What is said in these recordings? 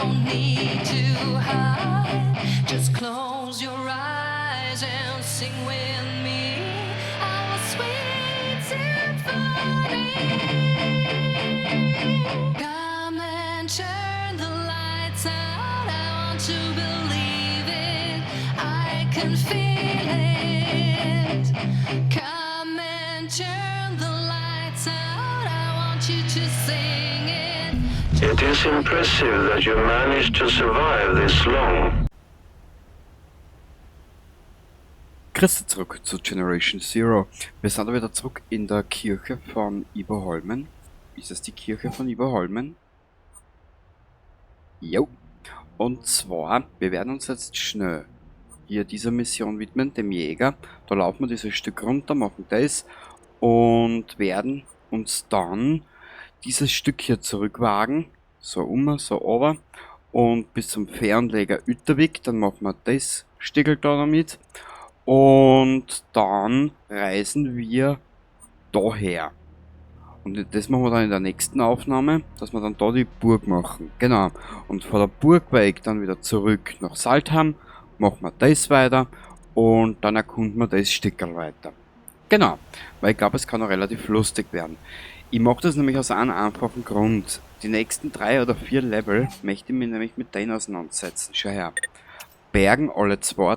don't need to hide. Just close your eyes and sing with me our sweet symphony. Come and turn the lights out. I want to believe it. I can feel it. Come and turn the lights out. I want you to sing it. It is impressive that you managed to survive this long. Christa zurück zu Generation Zero. Wir sind wieder zurück in der Kirche von Iboholmen. Ist es die Kirche von Iboholmen? Jo. Und zwar, wir werden uns jetzt schnell hier dieser Mission widmen, dem Jäger. Da laufen wir dieses Stück runter, machen das und werden uns dann dieses Stück hier zurückwagen. So um, so runter. Und bis zum Fähranleger Yttervik, dann machen wir das Stickel da damit. Und dann reisen wir daher. Und das machen wir dann in der nächsten Aufnahme, dass wir dann da die Burg machen. Genau. Und vor der Burg weg dann wieder zurück nach Salthamn, machen wir das weiter und dann erkunden wir das Stickerl weiter. Genau. Weil ich glaube, es kann auch relativ lustig werden. Ich mache das nämlich aus einem einfachen Grund. Die nächsten 3 oder 4 Level möchte ich mich nämlich mit denen auseinandersetzen. Schau her. Bergen alle 2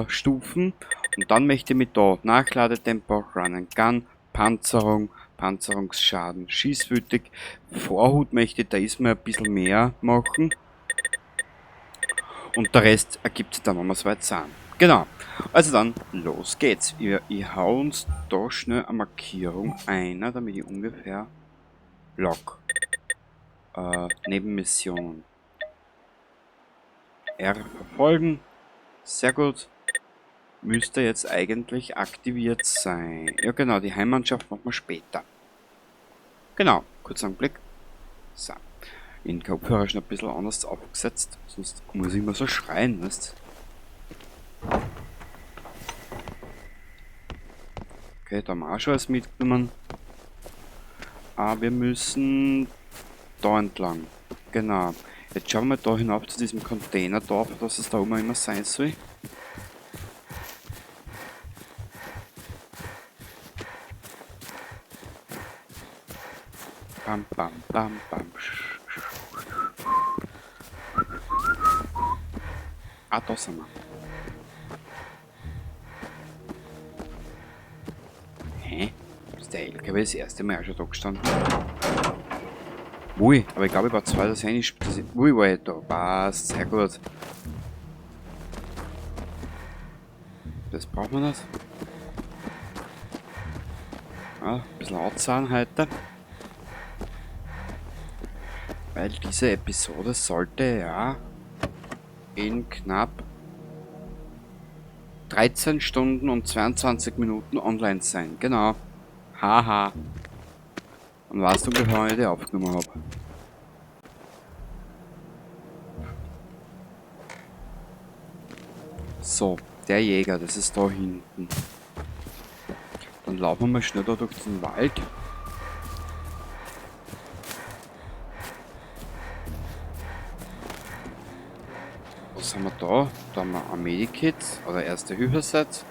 Stufen und dann möchte ich mit da Nachladetempo, Run and Gun, Panzerung, Panzerungsschaden, schießwütig, Vorhut möchte ich da ist mir ein bisschen mehr machen und der Rest ergibt sich dann, wenn wir soweit sind. Genau, also dann, los geht's. Ich hau uns da schnell eine Markierung ein, damit ich ungefähr log. Nebenmission. R verfolgen. Sehr gut. Müsste jetzt eigentlich aktiviert sein. Ja genau, die Heimmannschaft machen wir später. Genau, kurzer Augenblick. So. Den Kopfhörer schon ein bisschen anders aufgesetzt, sonst muss ich immer so schreien, weißt du? Okay, da haben wir auch schon was mitgenommen. Aber wir müssen da entlang. Genau. Jetzt schauen wir da hinauf zu diesem Containerdorf, was es da oben immer sein soll. Bam, bam, bam, bam. Ah, da sind wir. Hä? Ist der LKW das erste Mal auch schon da gestanden? Ui, aber ich glaube, ich war zwei, das Handy sp-, das ist, ui, war ich da. Passt, sehr gut. Das braucht man nicht. Ja, ein bisschen anzahlen heute. Weil diese Episode sollte ja in knapp 13 Stunden und 22 Minuten online sein. Genau. Haha. Und weißt du ungefähr, wann ich die aufgenommen hab? So, der Jäger, das ist da hinten. Dann laufen wir mal schnell da durch den Wald. Was haben wir da? Da haben wir ein Medikit oder Erste-Hilfe-Set.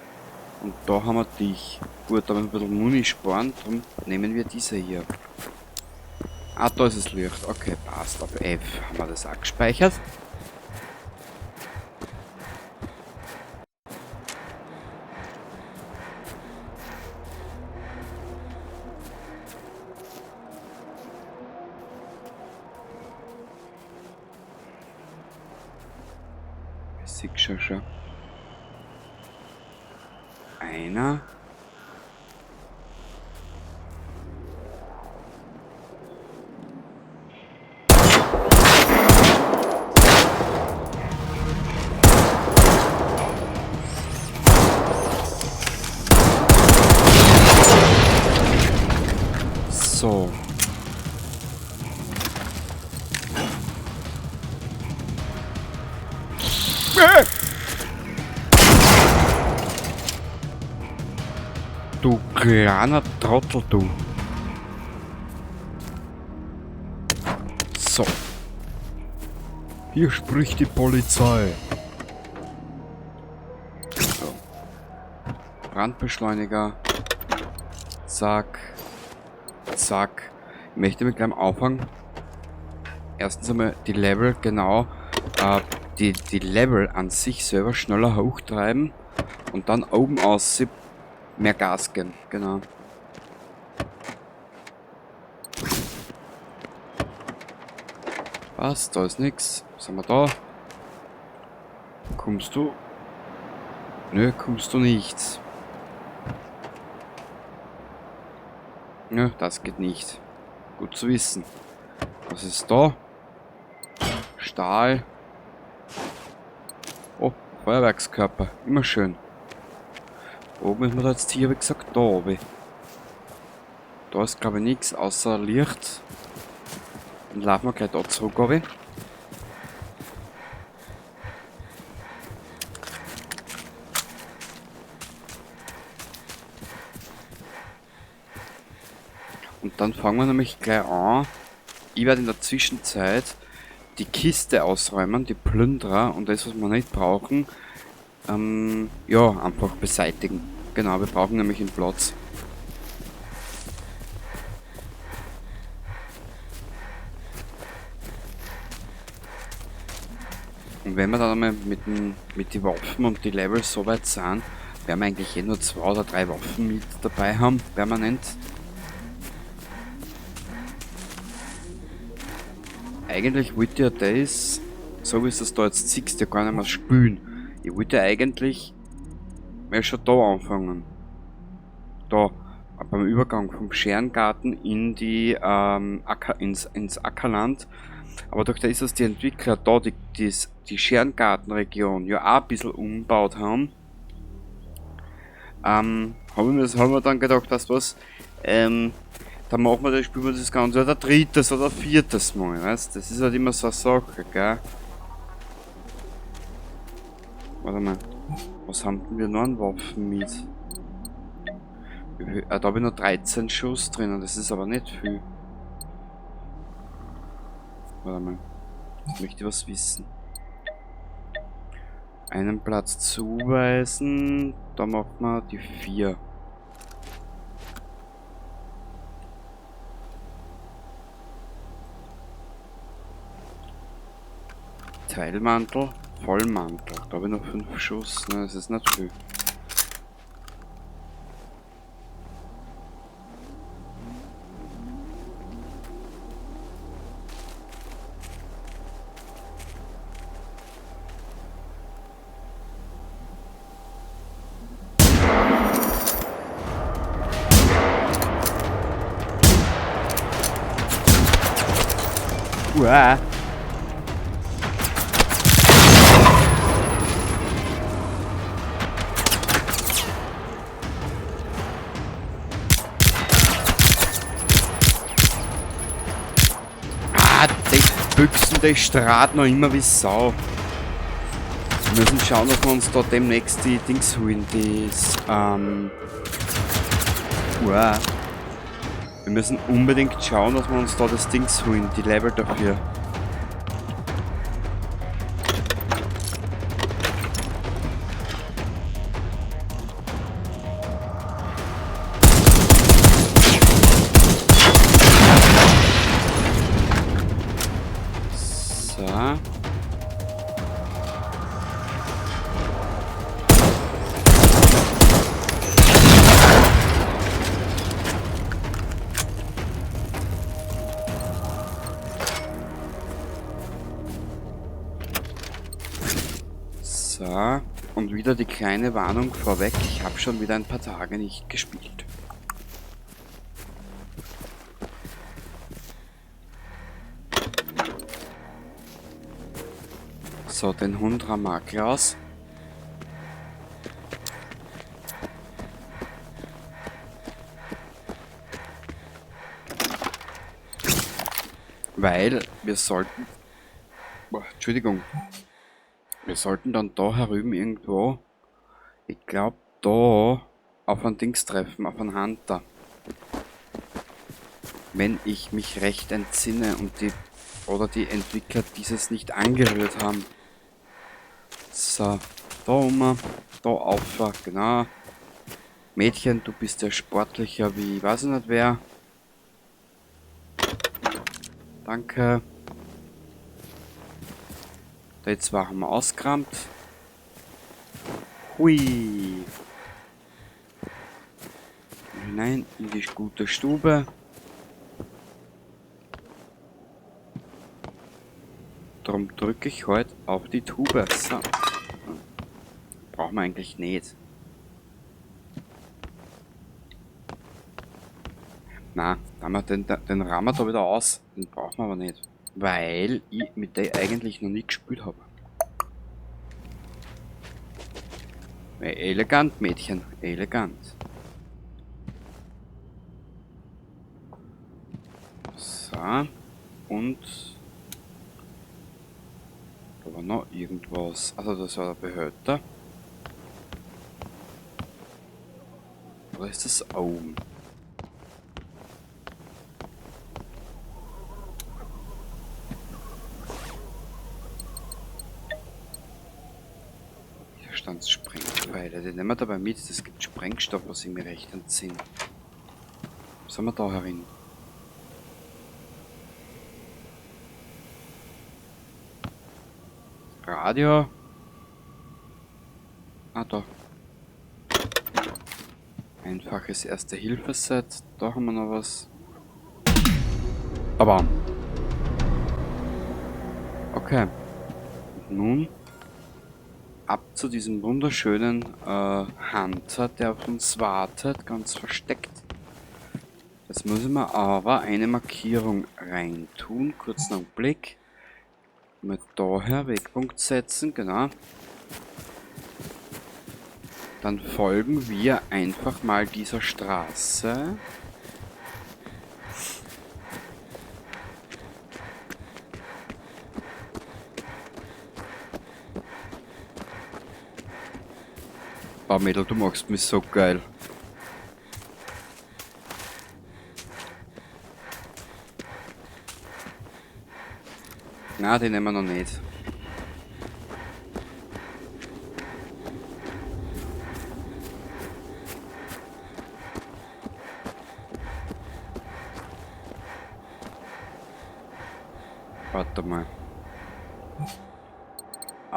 Und da haben wir dich. Gut, da müssen wir ein bisschen Muni sparen, darum nehmen wir diese hier. Ah, da ist das Licht. Okay, passt. Auf F haben wir das auch gespeichert. Ich sehe schon, schon. Einer. So. Du kleiner Trottel, du. So. Hier spricht die Polizei. So. Brandbeschleuniger. Zack. Zack. Ich möchte mit gleich anfangen. Erstens einmal die Level, genau. Die Level an sich selber schneller hochtreiben. Und dann oben aus mehr Gas geben. Genau. Was? Da ist nix. Was haben wir da? Kommst du? Nö, kommst du nicht. Nö, das geht nicht. Gut zu wissen. Was ist da? Stahl. Oh, Feuerwerkskörper. Immer schön. Oben ist mir da jetzt hier, wie gesagt, da oben. Da ist, glaube ich, nichts außer Licht. Dann laufen wir gleich da zurück, oben. Und dann fangen wir nämlich gleich an. Ich werde in der Zwischenzeit die Kiste ausräumen, die Plünderer und das, was wir nicht brauchen, ja, einfach beseitigen. Genau, wir brauchen nämlich einen Platz. Und wenn wir dann einmal mit den Waffen und die Levels so weit sind, werden wir eigentlich eh nur 2 oder 3 Waffen mit dabei haben, permanent. Eigentlich wollte ja das, so wie es das da jetzt siehst, ja gar nicht mehr spielen. Ich wollte ja eigentlich mehr schon da anfangen. Da, beim Übergang vom Scherengarten in die Acker, ins Ackerland. Aber durch das, dass die Entwickler da die Scherengartenregion ja auch ein bisschen umgebaut haben, haben wir dann gedacht, weißt du was, dann machen wir das, spielen wir das Ganze oder drittes oder viertes Mal, weißt du? Das ist halt immer so eine Sache, gell? Warte mal, was haben denn wir noch an Waffen mit? Da hab ich noch 13 Schuss drinnen, das ist aber nicht viel. Warte mal, ich möchte was wissen. Einen Platz zuweisen, da machen wir die 4. Teilmantel, Vollmantel. Da hab ich noch 5 Schuss, ne, das ist nicht viel. Uah. Ah, die Büchsen, die strahlt noch immer wie Sau. Wir müssen schauen, dass wir uns da demnächst die Dings holen, das uah. Wir müssen unbedingt schauen, dass wir uns da das Dings holen, die Level dafür. So. So, und wieder die kleine Warnung vorweg, ich hab schon wieder ein paar Tage nicht gespielt. So, den Hund Ramaklaus. Weil wir sollten... Boah, Entschuldigung. Wir sollten dann da herüben irgendwo, ich glaub da, auf ein Dings treffen, auf einen Hunter. Wenn ich mich recht entsinne und die Oder die Entwickler dieses nicht angerührt haben. So, da oben, da auf, genau. Mädchen, du bist ja sportlicher wie, weiß ich nicht wer. Danke. Da jetzt haben wir ausgerammt. Hui. Hinein in die gute Stube. Darum drücke ich heute auf die Tube. So. Brauchen wir eigentlich nicht. Na, den rammen wir da wieder aus. Den brauchen wir aber nicht. Weil ich mit der eigentlich noch nie gespielt habe. Elegant, Mädchen. Elegant. So. Und da war noch irgendwas. Also das war der Behälter. Oder ist das oben? Widerstandssprengpfeile. Die nehmen wir dabei mit. Das gibt Sprengstoff, was ich mir recht entsinne. Was haben wir da herin? Radio. Ah, da. Einfaches Erste-Hilfe-Set. Da haben wir noch was. Aber. Okay. Und nun ab zu diesem wunderschönen Hunter, der auf uns wartet, ganz versteckt. Jetzt müssen wir aber eine Markierung reintun. Kurzen Augenblick. Mal daher Wegpunkt setzen, genau. Dann folgen wir einfach mal dieser Straße. Oh Mädel, du machst mich so geil. Na, die nehmen wir noch nicht. Warte mal. Da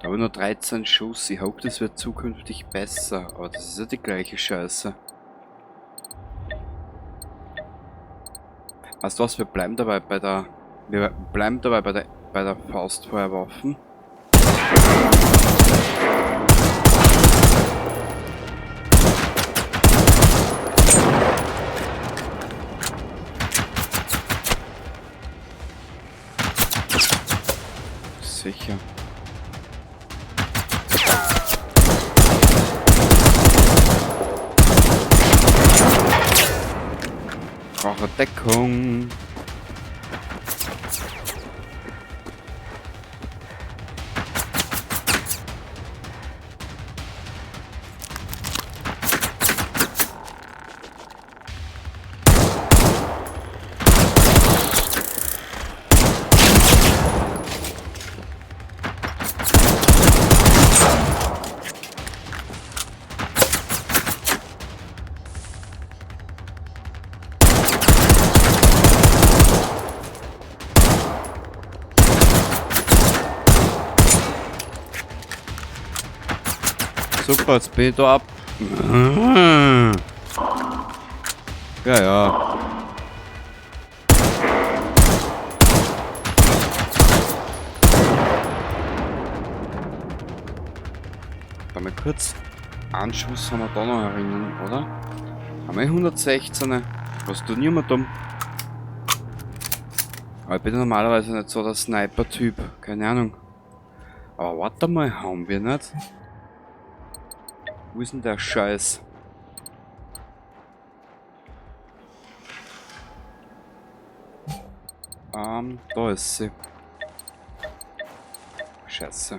habe ich nur 13 Schuss. Ich hoffe, das wird zukünftig besser. Aber das ist ja die gleiche Scheiße. Weißt du was, wir bleiben dabei bei der. Wir bleiben dabei bei der Faustfeuerwaffen. Sicher. Brauche Deckung. Super, jetzt bin ich da ab. Ja, ja. Da mal kurz. Einen Schuss haben wir da noch erinnern, oder? Haben wir 116? Was tut niemand dumm? Aber ich bin normalerweise nicht so der Sniper-Typ. Keine Ahnung. Aber warte mal, haben wir nicht? Wo ist denn der Scheiß? Da ist sie. Scheiße.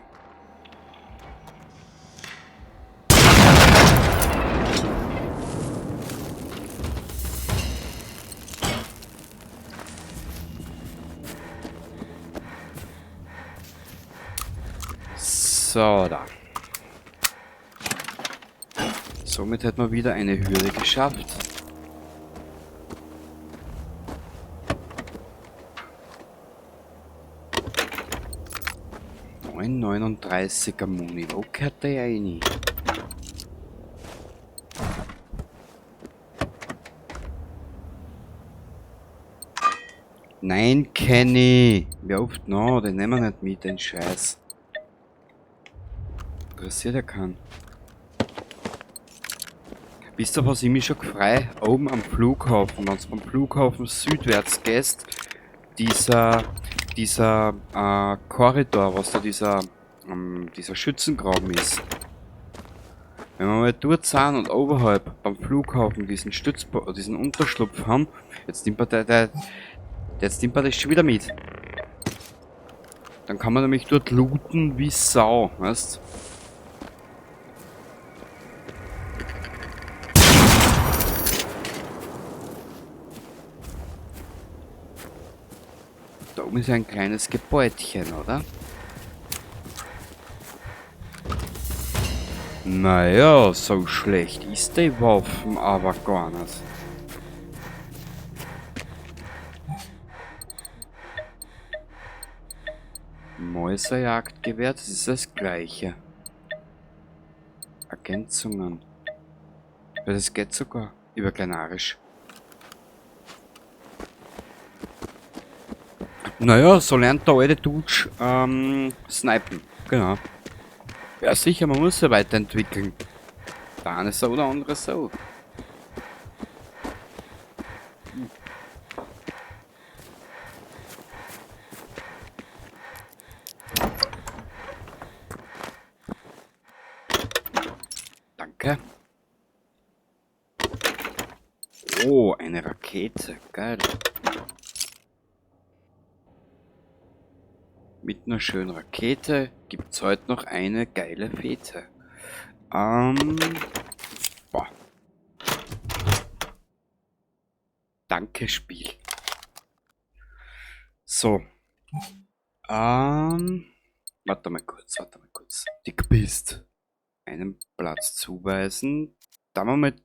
So, da. Somit hätten wir wieder eine Hürde geschafft. 9,39er Muni. Wo gehört der rein? Nein, Kenny! Wie oft noch? Den nehmen wir nicht mit, den Scheiß. Interessiert ja keinen. Wisst ihr, was ich mich schon frei? Oben am Flughafen, wenn du vom Flughafen südwärts gehst, dieser Korridor, was da dieser Schützengraben ist. Wenn wir mal dort sind und oberhalb beim Flughafen diesen diesen Unterschlupf haben, jetzt nimmt man jetzt nimmt man das schon wieder mit. Dann kann man nämlich dort looten wie Sau, weißt? Da oben ist ein kleines Gebäudchen, oder? Naja, so schlecht ist die Waffen aber gar nicht. Mäuserjagdgewehr, das ist das gleiche. Ergänzungen. Ja, das geht sogar über Kleinarisch. Naja, so lernt der alte Dutsch snipen. Genau. Ja sicher, man muss ja weiterentwickeln. Der eine so, der andere so. Danke. Oh, eine Rakete. Geil. Mit einer schönen Rakete gibt's heute noch eine geile Fete. Boah. Danke, Spiel. So. Warte mal kurz, warte mal kurz. Dick bist. Einen Platz zuweisen. Da machen wir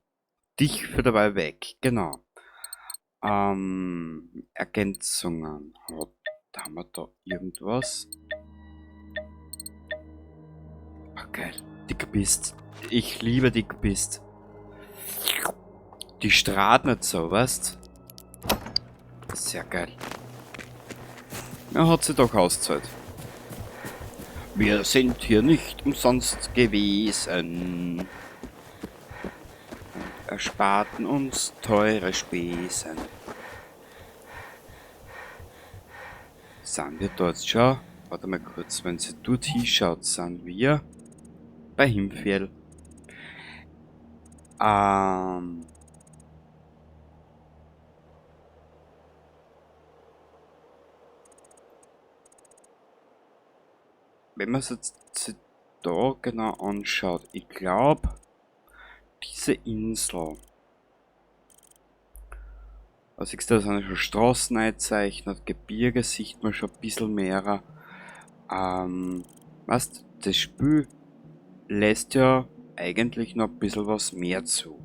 dich für dabei weg. Genau. Ergänzungen. Da haben wir da irgendwas. Ach geil. Dick bist. Ich liebe Dick bist. Die strahlt nicht so, weißt? Sehr geil. Ja, hat sie doch auszahlt. Wir sind hier nicht umsonst gewesen. Und ersparten uns teure Spesen. Sind wir da jetzt schon? Warte mal kurz, wenn sie dort hinschaut, sind wir bei Himfjell. Wenn man es jetzt da genau anschaut, ich glaub, diese Insel, also ich sehe, da sind schon Straßen eingezeichnet, Gebirge sieht man schon ein bisschen mehr. Weißt, das Spiel lässt ja eigentlich noch ein bisschen was mehr zu.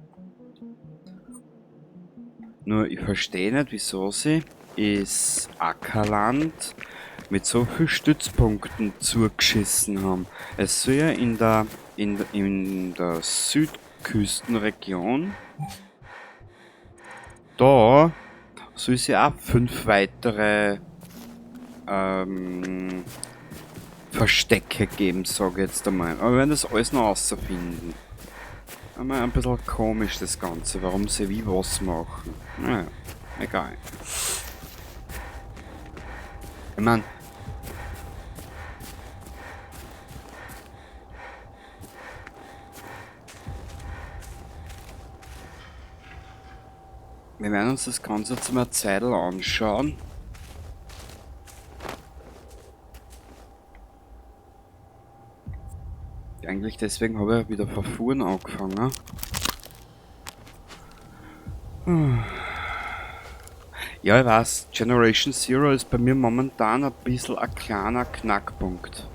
Nur ich verstehe nicht, wieso sie das Ackerland mit so vielen Stützpunkten zugeschissen haben. Es soll ja in der Südküstenregion, da soll es ja auch 5 weitere Verstecke geben, sag ich jetzt einmal. Aber wir werden das alles noch rausfinden. Einmal ein bisschen komisch das Ganze, warum sie wie was machen. Naja, egal. Ich mein, wir werden uns das Ganze jetzt mal Zeitl anschauen. Eigentlich deswegen habe ich wieder von vorn angefangen. Ja, ich weiß, Generation Zero ist bei mir momentan ein bisschen ein kleiner Knackpunkt.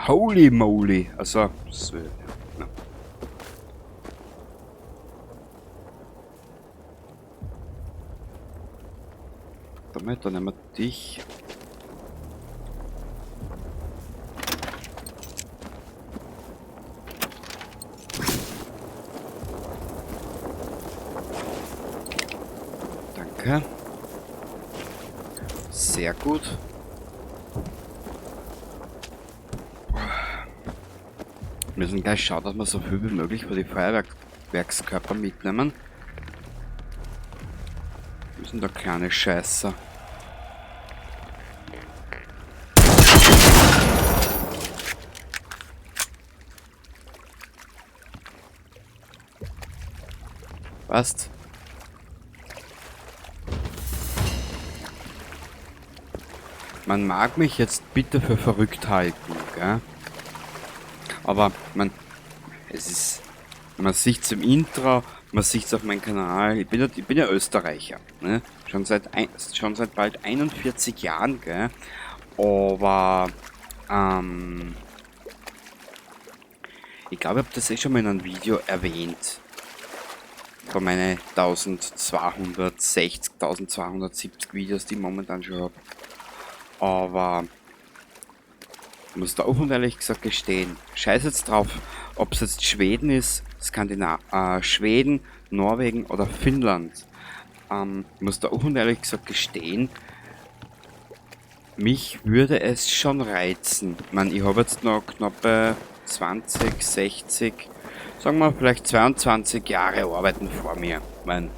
Holy moly. Also, das will, ja. Damit, dann nehmen wir dich. Danke. Sehr gut. Wir müssen gleich schauen, dass wir so viel wie möglich für die Feuerwerkskörper mitnehmen. Wir sind da kleine Scheiße. Passt. Man mag mich jetzt bitte für verrückt halten, gell? Aber man, es ist, man sieht's im Intro, man sieht's auf meinem Kanal. Ich bin ja Österreicher, ne? Schon seit bald 41 Jahren, gell? Aber ich glaube, ich habe das eh schon mal in einem Video erwähnt. Von meinen 1260, 1270 Videos, die ich momentan schon hab. Aber ich muss da offen und ehrlich gesagt gestehen, scheiß jetzt drauf, ob es jetzt Schweden ist, Schweden, Norwegen oder Finnland. Ich muss da offen und ehrlich gesagt gestehen, mich würde es schon reizen. Ich meine, ich habe jetzt noch knappe 20, 60, sagen wir vielleicht 22 Jahre Arbeiten vor mir. Ich meine,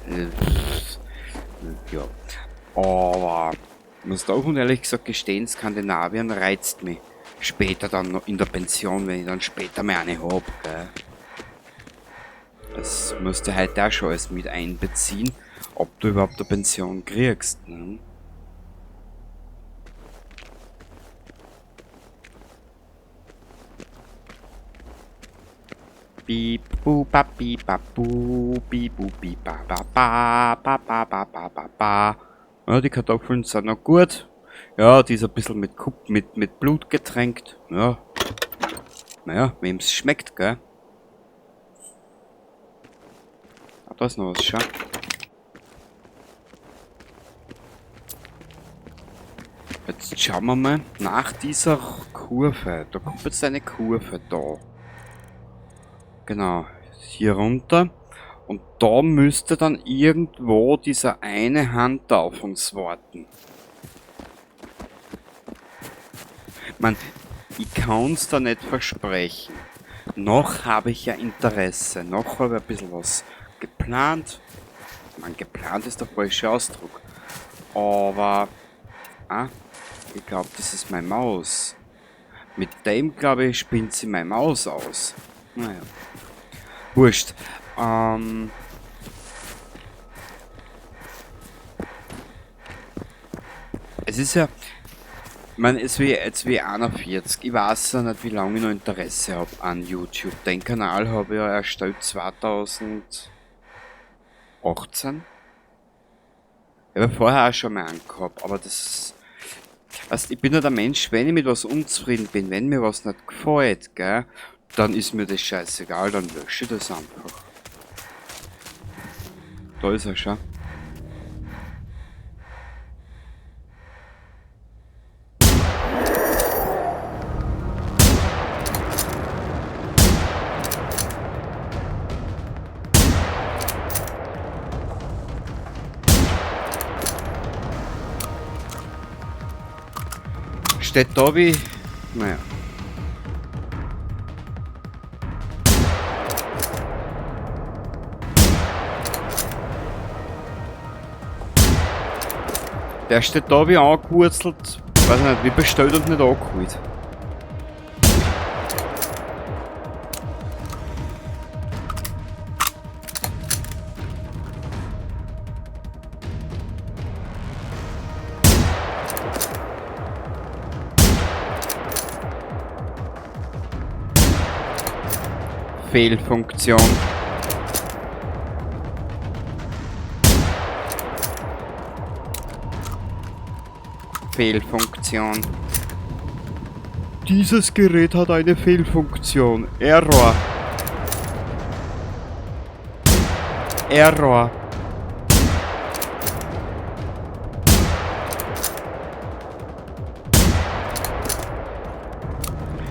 ja. Aber ich muss da auch und ehrlich gesagt gestehen, Skandinavien reizt mich. Später dann noch in der Pension, wenn ich dann später mal eine hab, gell. Das musst du heute auch schon alles mit einbeziehen, ob du überhaupt eine Pension kriegst, ne? Bi, bu, ba, bi, ba, bu, bi, bu, bi, ba, ba, ba, ba, ba, ba, ba, ba, ba. Ja, die Kartoffeln sind noch gut. Ja, die ist ein bisschen mit Blut getränkt. Ja. Naja, wem's schmeckt, gell? Ah, da ist noch was, schau. Jetzt schauen wir mal nach dieser Kurve. Da kommt jetzt eine Kurve da. Genau, hier runter. Und da müsste dann irgendwo dieser eine Hunter auf uns warten. Ich mein, ich kann's da nicht versprechen. Noch habe ich ja Interesse, noch habe ich ein bisschen was geplant. Ich mein, geplant ist der falsche Ausdruck. Aber, ich glaub, das ist meine Maus. Mit dem, glaub ich, spinnt sie meine Maus aus. Naja. Wurscht. Es ist ja, ich meine, es wird jetzt wie 41. Ich weiß ja nicht, wie lange ich noch Interesse hab an YouTube. Den Kanal habe ich ja erstellt 2018. Ich habe vorher auch schon mal angehabt, aber das... Weißt, ich bin ja der Mensch, wenn ich mit was unzufrieden bin, wenn mir was nicht gefällt, gell, dann ist mir das scheißegal, dann lösche ich das einfach. Da ist er schon. Steht da wie... Naja. Der steht da wie angewurzelt, weiß nicht, wie bestellt und nicht angeholt. Fehlfunktion. Fehlfunktion. Dieses Gerät hat eine Fehlfunktion. Error. Error.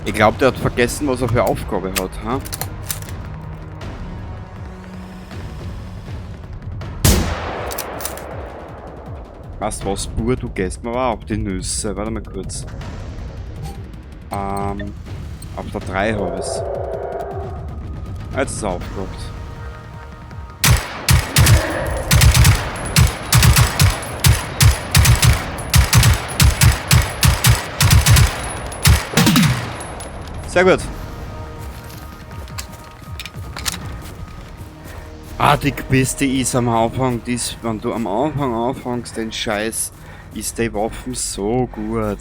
Ich glaube, der hat vergessen, was er für Aufgabe hat, ha? Weißt was, Bur, du gehst mir aber auf die Nüsse. Warte mal kurz. Auf der 3 habe ich's. Jetzt ist er aufgewacht. Sehr gut. Ah, die Beste ist am Anfang, dies, wenn du am Anfang anfängst, den Scheiß, ist die Waffen so gut.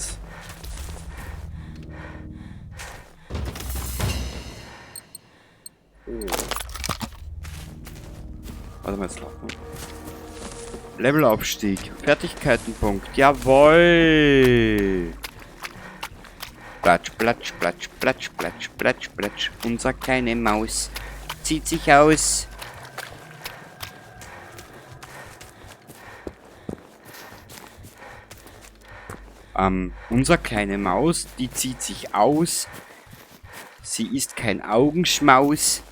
Warte mal, jetzt laufen wir. Levelaufstieg, Fertigkeitenpunkt, jawohl! Platsch, platsch, platsch, platsch, platsch, platsch, platsch. Unser kleine Maus zieht sich aus. Unser kleine Maus, die zieht sich aus. Sie ist kein Augenschmaus.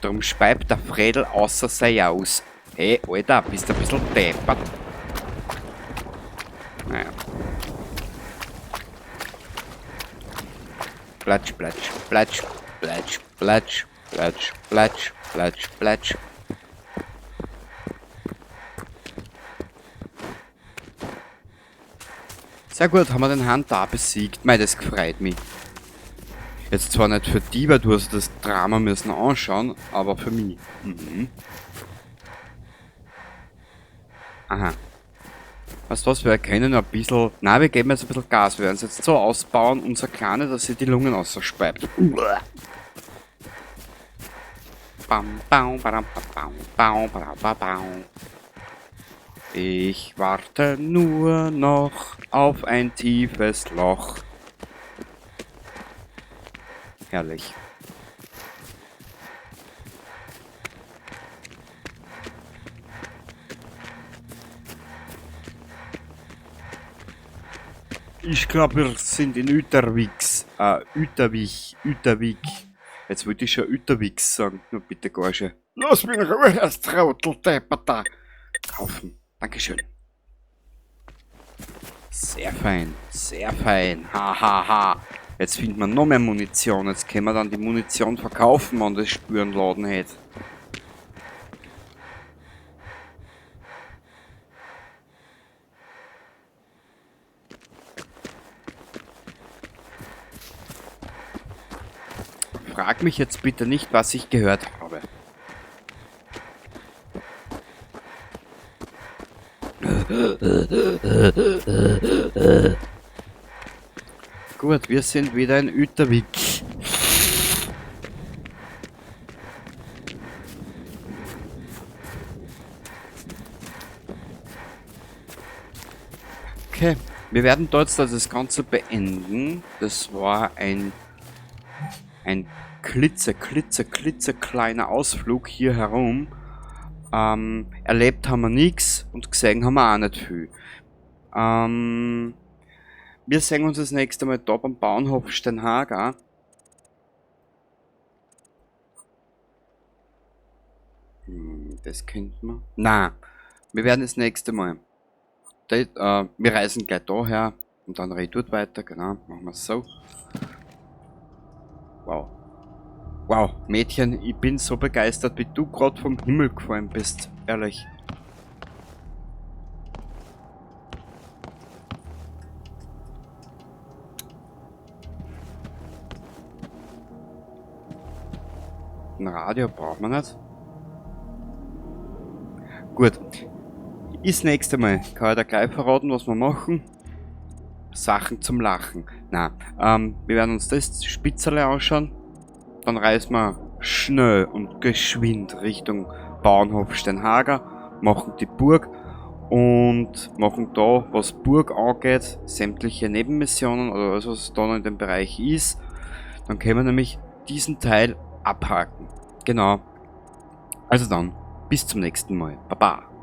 Drum speibt der Fredel außer sei aus. Hey, Alter, bist du ein bisschen deppert? Naja. Platsch, platsch, platsch, platsch, platsch, platsch, platsch, platsch, platsch. Sehr gut, haben wir den Herrn da besiegt. Mei, das gefreut mich. Jetzt zwar nicht für die, weil du hast das Drama müssen anschauen, aber für mich. Mhm. Aha. Weißt du was, wir erkennen ein bisschen... Nein, wir geben jetzt ein bisschen Gas. Wir werden es jetzt so ausbauen, unser Kleine, dass sie die Lungen ausspeibt. Bam, bam, badam, bam, bam, bam, bam, bam. Ich warte nur noch auf ein tiefes Loch. Herrlich. Ich glaub, wir sind in Uterwiks. Uterwich, Uterwik. Jetzt wollte ich schon Uterwiks sagen. Nur bitte, Gorge. Lass mich in Ruhe, Herr Trotteldepper da. Kaufen. Dankeschön. Sehr fein, sehr fein. Ha, ha, ha. Jetzt findet man noch mehr Munition. Jetzt können wir dann die Munition verkaufen, wenn das Spürenladen hat. Frag mich jetzt bitte nicht, was ich gehört habe. Gut, wir sind wieder in Uterwik. Okay, wir werden dort jetzt das Ganze beenden. Das war ein klitze, klitze, klitze kleiner Ausflug hier herum. Erlebt haben wir nix und gesehen haben wir auch nicht viel. Wir sehen uns das nächste Mal da beim Bauernhof Steinhager. Das könnte man. Na, wir werden das nächste Mal. Wir reisen gleich daher und dann retour weiter, genau, machen wir es so. Wow. Wow, Mädchen, ich bin so begeistert, wie du grad vom Himmel gefallen bist. Ehrlich. Ein Radio braucht man nicht. Gut. Das nächste Mal kann ich dir gleich verraten, was wir machen. Sachen zum Lachen. Na, wir werden uns das Spitzerle anschauen. Dann reisen wir schnell und geschwind Richtung Bauernhof Steinhager, machen die Burg Und machen da, was Burg angeht, sämtliche Nebenmissionen oder alles, was da noch in dem Bereich ist. Dann können wir nämlich diesen Teil abhaken. Genau. Also dann, bis zum nächsten Mal. Baba.